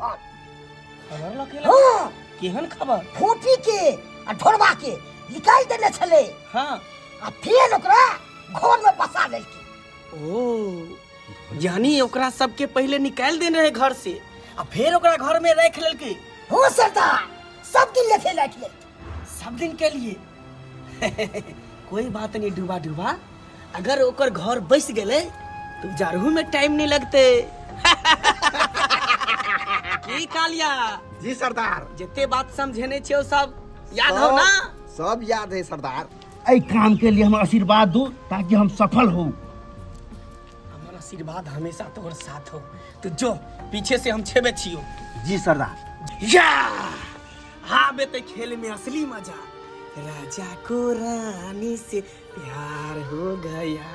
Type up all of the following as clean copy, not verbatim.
हन। खबर लऽ के हाँ। केहन खबर? फोफी के आ ढोरबा के निकालि देने छलै। हाँ। आ फेर ओकरा घर में बसा लेलकै। ओ यानी ओकरा सबके पहले निकालि देने रहे घर से आ फिर ओकरा घर में राखि लेलकै। हो सरदार, सब दिन ले फेर राखि लेलकै। सब दिन के लिए? कोई बात नहीं डूबा डूबा, अगर ओकर घर बस गेलै तो जारहू में टाइम नहीं लगते। की कालिया? जी सरदार। जते बात समझेने छियो सब याद हो ना? सब याद है सरदार। एहि काम के लिए हम आशीर्वाद दू ताकि हम सफल हो। हमारा आशीर्वाद हमेशा तोहर साथ हो। तो जो पीछे से हम छेबे छियो। जी सरदार। या हाँ बे ते खेल में असली मजा, राजा को रानी से प्यार हो गया।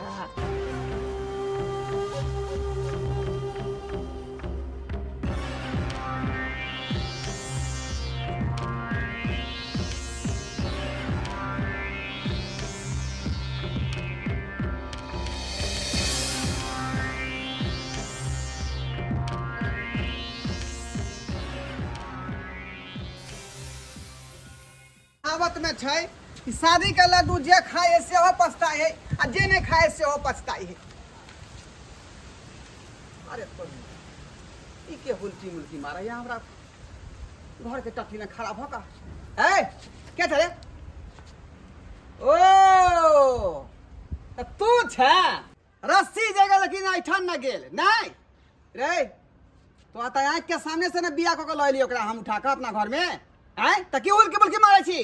कहावत में छै कि शादी के लड्डू जे खाए है सेहो पछताए है आ जे नहीं खाए सेहो पछताए है। अरे तो ई के हुलकी मुलकी मारे है हमरा घर के टट्टी ने खराब हो का। ए के छे रे? ओ त तू छे रस्सी जगह लेकिन ऐठन न गेल नहीं रे। तो आता आँख के सामने से न बिया कऽ के लऽ एलियै ओकरा हम उठा कऽ अपना घर में। आँय तऽ की उलकी बुलकी मारै छी?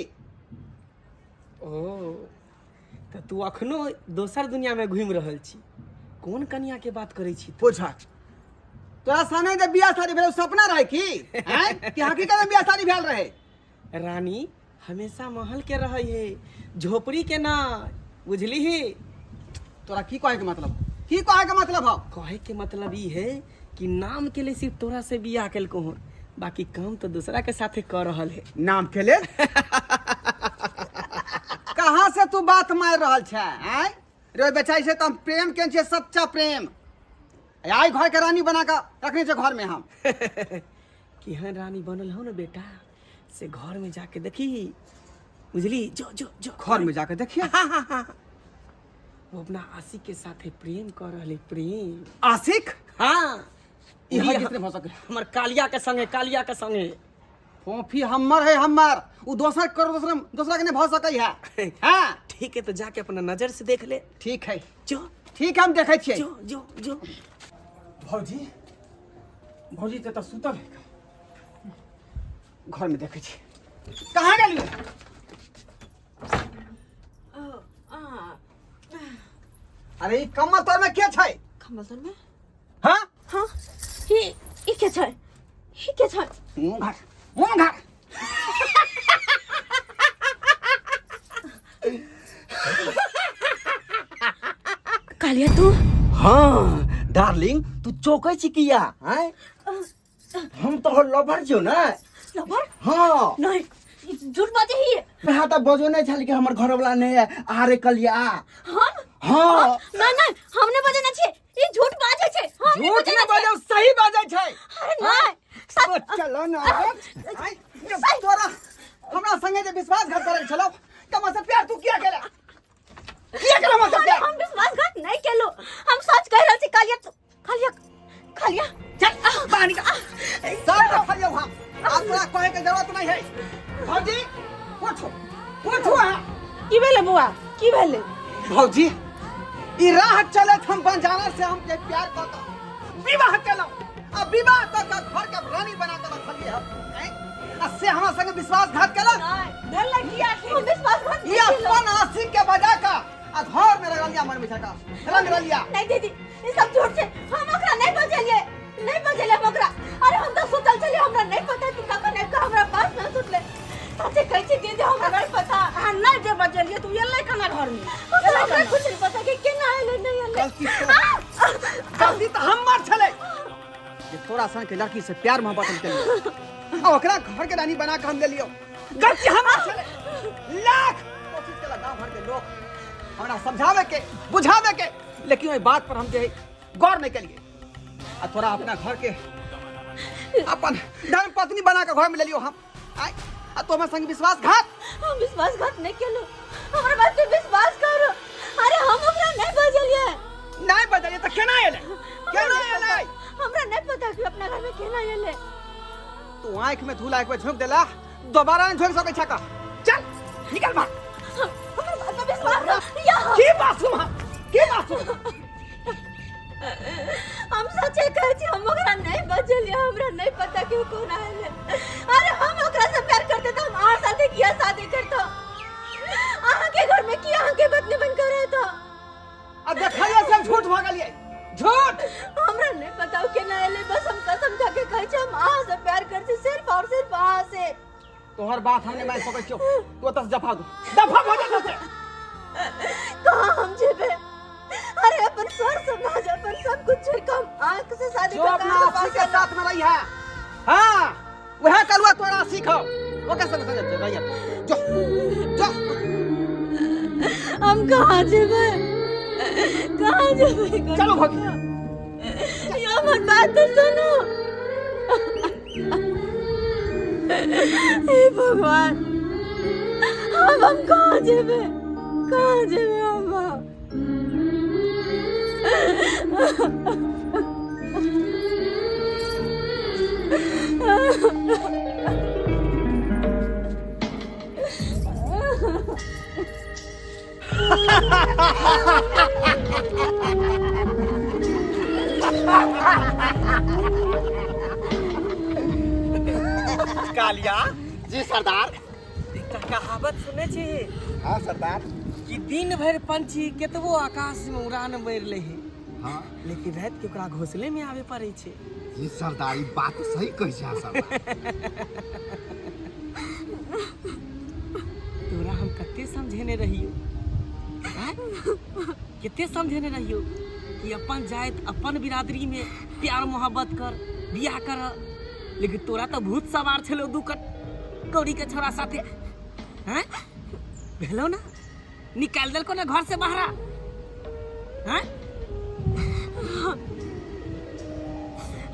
ओ तऽ तू अखनो दोसर दुनिया में घूमि रहल छी। कोन कनिया के बात करै छी? पूछ तोरा सामने जे बियाह शादी भेल सपना रहे की? आँय कि हकीकत में बियाह शादी भेल रहे? रानी हमेशा महल के रहे है, झोपड़ी के ना, बुझली ही? तोरा की कहे के मतलब? की कहे के मतलब हौ? कहे के मतलब ई है कि नाम के लिए सिर्फ तोरा से बियाह केलको हन, बाकी काम तो दूसरा के साथे कर रहल है। नाम के लिए? कहाँ से तू बात मार रहल छे? आँय रे बेचाई से तो हम प्रेम केने छियै, सच्चा प्रेम। आई घर के रानी बना के रखने छे घर में हम। केहन रानी बनल हो ना बेटा, से घर में जाके देखी, बुझली? जो जो जो घर में जाके देखिए। हाँ, हाँ, हाँ। वो अपना आशिक के साथे प्रेम कर रहे, प्रेम। आशिक? हाँ। ई ई हर कितने भ सके। हमर कालिया के संगे, कालिया के संगे। फोफी हमर है, हमर। उ दोसर करो, दोसर दोसरा के नहीं भ सकै है। हाँ। ठीक है तो जाके अपना नजर से देख ले। ठीक है। जो। ठीक है, हम देखै छियै। जो जो जो। भौजी, भौजी त सुतल है। घर में देखै छी। कहाँ गेली? अरे ई कमल तर में के छै? कमल तर में? हाँ? हाँ। ई के छै? ई के छै? मुंह घर, मुंह घर। कालिया तू? हाँ डार्लिंग, तू चौकै छी किया? हैं? हम तो लवर छियौ ना। लवर? हाँ। नहीं, झूठ बाजे ही। हाँ तो बजो नहीं छल कि हमर घर वाला नहीं है। अरे कलिया। हम? हाँ। नहीं नहीं, हमने बजे नहीं छे। ई झूठ बाजे छे। हम नहीं झूठ बजे नहीं छे। बजे, सही बाजे छे। अरे नहीं, सच। ओ, चलो ना। आय, तोरा हमरा संगे जे विश्वासघात करे छलो, त हमसे प्यार तू किया केला? किया केला हमसे अरे, प्यार? हम विश्वासघात नहीं केलो, हम सच कह रहल छी। कालिया, कालिया, कालिया, चल बाहर निकल। सब रखल जाओ हम। अब तोरा कहे के जरूरत नहीं है। भौजी, उठो, उठो अहाँ। की भेलै बौआ, की भेलै? भौजी, ई राह चलत हम बंजारा से हम के प्यार क के विवाह केलौं, आ विवाह क के घर के रानी बना के रखलियै हम। हैं? आ से हमरा संगे विश्वासघात केलक? नहीं। भेलै की आखिर? हम विश्वासघात ई नहीं केलौं। अपन आशिक के बजा के आ घर में रंगलिया मन बैठा के रंगलिया। नहीं दीदी, ई सब झूठ छै। हम ओकरा नहीं बजेलियै, नहीं बजेलियै हम ओकरा। अरे हम तो सुतल छलियै, हमरा नहीं पता कि कखन आबि कऽ हमरा पास में सुतलै। सच्चे कहै छी दीदी, हमरा नहीं पता। अहाँ नहीं जे बजेलियै तऽ ओ एलै केना घर में? ओकरा हमरा कुछ नहीं पता कि केना एलै, नहीं एलै। गलती तो गलती तऽ हमर छलै जे तोरा सन के लड़की से प्यार मोहब्बत हम केलियै आ ओकरा घर के रानी बना के हम लेलियौ। गलती हमर छलै। लाख कोशिश केलक गाँव घर के लोग हमरा समझावे के, बुझावे के, लेकिन ओहि बात पर हम जे है गौर नहीं केलियै आ तोरा अपना घर के अपन धर्म पत्नी बना के घर में ले लियो हम। आय आ तो हमर संग विश्वासघात। हम विश्वासघात नहीं केलु, हमरा बात पे विश्वास करो। अरे हम ओकरा नहीं बजलिए। नहीं बजलिए त केना एलै? केना एलै? हमरा नहीं पता कि अपना घर में केना एलै। तू आंख में धूल एक बार झोंक देला, दोबारा नहीं झोंक सकै छका। चल निकल बाहर। हमर बात पे विश्वास कर। या की बात सुन, की बात सुन? हम सचे कहै छी, हम ओकरा नहीं बजलिए, हमरा नहीं पता कि उ कोना एलै। अरे हम ओकरा से प्यार करते त हम अहाँ साथे किया शादी करतो? अहाँ के घर में किया अहाँ के पत्नी बन के रहतो? आ देखलिए से हम झूठ भऽ गेलिए, झूठ। हमरा नहीं पता उ केना एलै, बस हम कसम खा के कहै छी हम अहाँ से प्यार करै छी, सिर्फ और सिर्फ अहाँ से। तोहर बात हम नहीं मान सकै छियौ, तू ओतऽ से दफा दो, दफा भऽ जा से। कहाँ हम जेबै? अरे अपन सर समाज अपन सब कुछ छोड़ के हम आंख से शादी जो कर अपना आशी के साथ में रही है, हाँ वह कलुआ तोरा सीखो, ओके संग संग रही है। जो जो हम कहाँ जेबै? कहाँ जेबै? चलो भगी। यो हमर बात तो सुनो। हे भगवान, अब हम कहाँ जेबै? कहाँ जेबै हम? कालिया। जी सरदार। एकटा कहावत सुनै छी? हाँ सरदार। कि दिन भरि पंछी केतबो आकाश में उड़ान मारि ले है, हाँ, लेकिन रात के ओकरा घोंसले में आवे पड़े छै। जी सरदार, ई बात सही कहै छै अहाँ सरदार। तोरा हम कते समझेने रहियो, आँय? कते समझेने रहियो कि अपन जाति अपन बिरादरी में प्यार मोहब्बत कर, बियाह कर, लेकिन तोरा तो भूत सवार छलो दू कट कौड़ी के छोरा साथे। हैं भेलो ना, निकाल देलको ना घर से बाहरा। हैं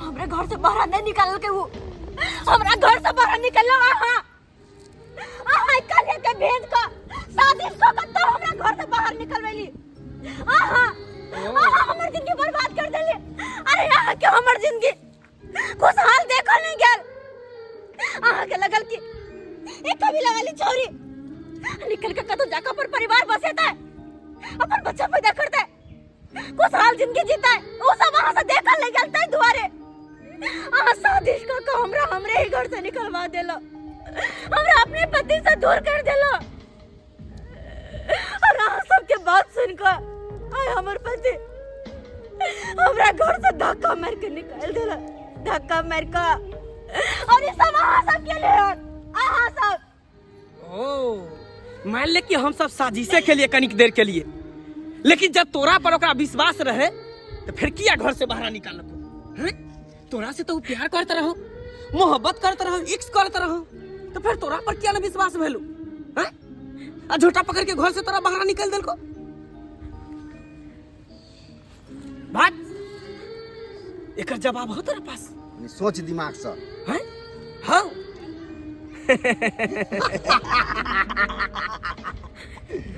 हमरा घर से बाहर नहीं निकालल के वो, हमरा घर से बाहर निकललो अहाँ। अहाँ कल के भेज के साजिश क के तो हमरा घर से बाहर निकलवेली। अहाँ अहाँ हमर जिंदगी बर्बाद कर देली। अरे अहाँ के हमर जिंदगी खुशहाल देखल नहीं गेल। अहाँ के लगल कि एक कबीला वाली छोरी निकल के कतौ जाकर अपन परिवार बसेता है, अपन बच्चा पैदा करता है, खुशहाल जिंदगी जीता है, वो सब अहाँ से देखल नहीं गेल। ताहि दुआरे अहाँ साजिश क के हमरा हमरे ही घर से निकलवा देलो, हमरा अपने पति से दूर कर देलो। और अहाँ सबके बात सुन के आय हमर पति हमरा घर से धक्का मार के निकाल देला, धक्का मार के। और ये सब अहाँ सब के लिए, अहाँ सब। ओ मान ले कि हम सब साजिशे के लिए कनिक देर के लिए, लेकिन जब तोरा पर ओकरा विश्वास रहे तो फिर किया घर से बाहर निकालको? हैं? तोरा से तो उ प्यार करते रहो, मोहब्बत करते रहो, इश्क करते रहो, तो फिर तोरा पर किया ना विश्वास भेलू? हैं? आ झूठा पकड़ के घर से तोरा बाहर निकाल देलको। भाग, एकर जवाब हो तोरा पास? सोच दिमाग से। हैं? हाँ।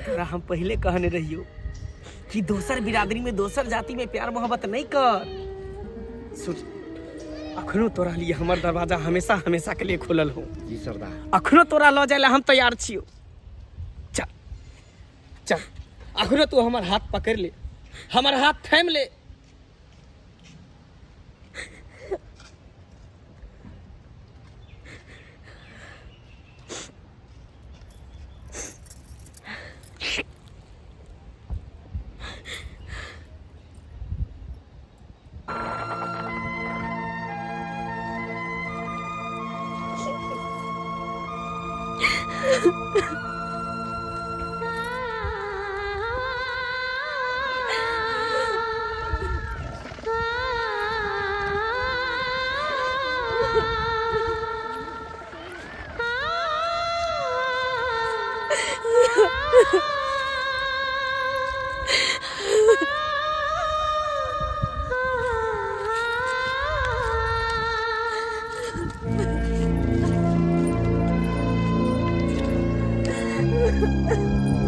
तोरा हम पहले कहने रहियो कि दोसर बिरादरी में दोसर जाति में प्यार मोहब्बत नहीं कर। सुन, अखनो तोरा लिए हमर दरवाजा हमेशा हमेशा के लिए खुलल हो। जी सरदार। अखनो तोरा ल जाए ला हम तैयार छियो। चल चल, अखनो तू हमर हाथ पकड़ ले, हमर हाथ थाम ले। है।